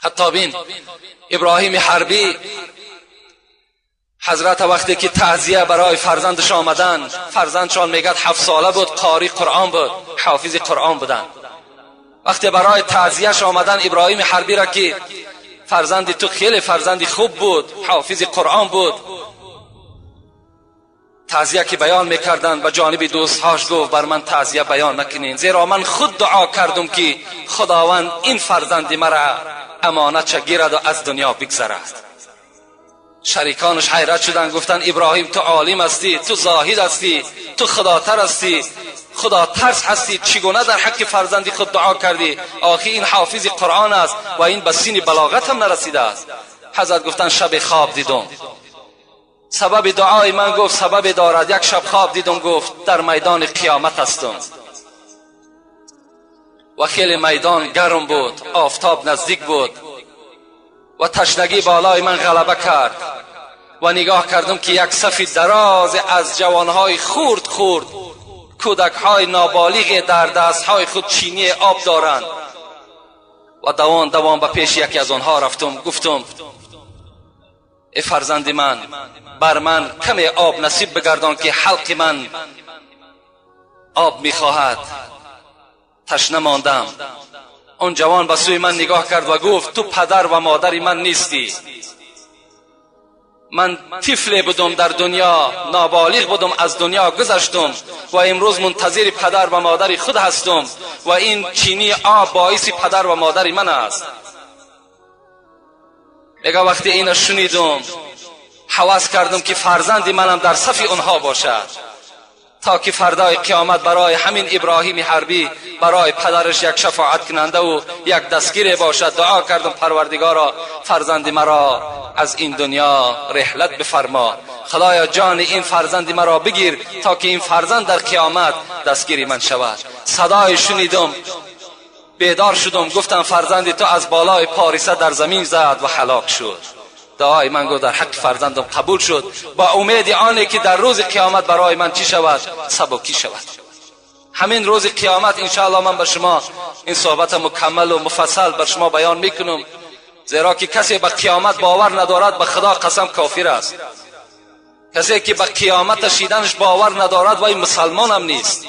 Ҳатто бин, Иброҳими Ҳарбӣ ҳазрат вақте ки таъзия барои фарзандаш омаданд, фарзандшон мегӯяд 7 сола буд, қори Қуръон буд, ҳофизи Қуръон буданд. Вақте барои таъзияш омаданд Иброҳими Ҳарбиро, ки фарзанди ту хеле фарзанди хуб буд, ҳофизи Қуръон буд, таъзия ки баён мекарданд, ба ҷониби дӯстҳош гуфт: «Бар ман таъзия баён накунед, зеро ман худ дуо кардум, ки Худованд ин фарзанди мара амонатша гираду аз дунё бигзарад». Шариконаш ҳайрат шуданд, гуфтанд: «Иброҳим, ту олим ҳастӣ, ту зоҳид ҳастӣ, ту худотар ҳастӣ, худотарс ҳастӣ, чӣ гуна дар ҳаққи фарзанди худ дуо кардӣ? Охи ин ҳофизи Қуръон аст ва ин ба синни балоғат ҳам нарасидааст». Ҳазрат гуфтанд: «Шаби хоб дидум. Сабаби дуои ман, гуфт, сабабе дорад. Як шаб хоб дидум, гуфт, дар майдони қиёмат ҳастум ва хеле майдон гарм буд, офтоб наздик буд ва ташнагӣ болои ман ғалаба кард ва нигоҳ кардам, ки як сафи дароз аз ҷавонҳои хурд хурд, кӯдакҳои ноболиғе дар дастҳои худ чинии об доранд ва давон давон ба пеши яке аз онҳо рафтум, гуфтум: эй фарзанди ман, бар ман каме об насиб бигардон, ки ҳалқи ман об мехоҳад, ташна мондам». Он ҷавон ба сӯи ман нигоҳ кард ва гуфт: «Ту падар ва модари ман нестӣ. Ман тифле будум дар дунё, ноболиғ будум, аз дунё гузаштум ва имрӯз мунтазири падар ва модари худ ҳастум ва ин чинии об боиси падар ва модари ман аст». Мега, вақте ина шунидум, ҳавас кардум, ки фарзанди манам дар сафи онҳо бошад, то ки фардои қиёмат барои ҳамин Иброҳими Ҳарбӣ, барои падараш як шафоаткунандаву як дастгире бошад. Дуо кардам: «Парвардигоро, фарзанди маро аз ин дунё реҳлат бифармо. Худоё, ҷони ин фарзанди маро бигир, то ки ин фарзанд дар қиёмат дастгири ман шавад». Садое шунидум, бедор шудум. Гуфтам: «Фарзанди ту аз болои пориса дар замин зад ва ҳалок шуд». Дуои ман, гуфт, дар ҳаққи фарзандам қабул шуд, ба умеди оне ки дар рӯзи қиёмат барои ман чӣ шавад? Сабукӣ шавад. Ҳамин рӯзи қиёмат, иншоалло, ман ба шумо ин суҳбата мукаммалу муфассал бар шумо баён мекунам, зеро ки касе ба қиёмат бовар надорад, ба Худо қасам, кофир аст. Касе ки ба қиёмата шиданаш бовар надорад, вай мусалмонам нест.